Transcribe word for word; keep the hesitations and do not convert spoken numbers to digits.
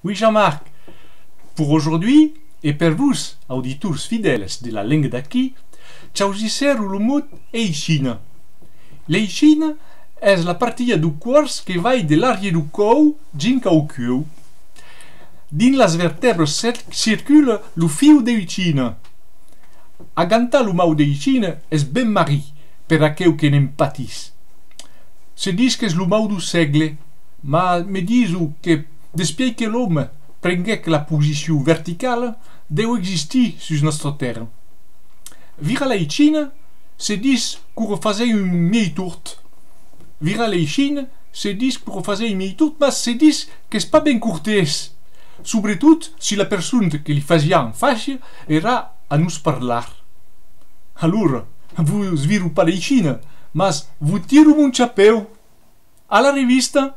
Oui, Jean-Marc, pour aujourd'hui, e per vos, auditors fidèls de La Lenga d'Aquí, chausissèro lo mot eichina. L'eichina es la partilha deu còrs que vai de l'arrièr deu còu jinc au cueu. Dins las vertèbras cir-, circula lo fiu d'eichina. Agantar lo mau d'eichina es ben marrit per aqueu que ne'n patís. Se ditz qu'es lo mau deu sègle, mas me dison que despièi que l'òme prenguèc la posicion verticala, deu existir sus nòstra tèrra. Virar l'eichina, se ditz quora fasèm un miei tort. Virar l'eichina, se ditz quora fasèm un miei tort, mas se ditz qu'es pas ben cortés, subretot si la persona que li fasiá en fàcia èra a nos parlar. Alora, vos viro pas l'eichina, mas vos tiro mon chapèu. A la revista!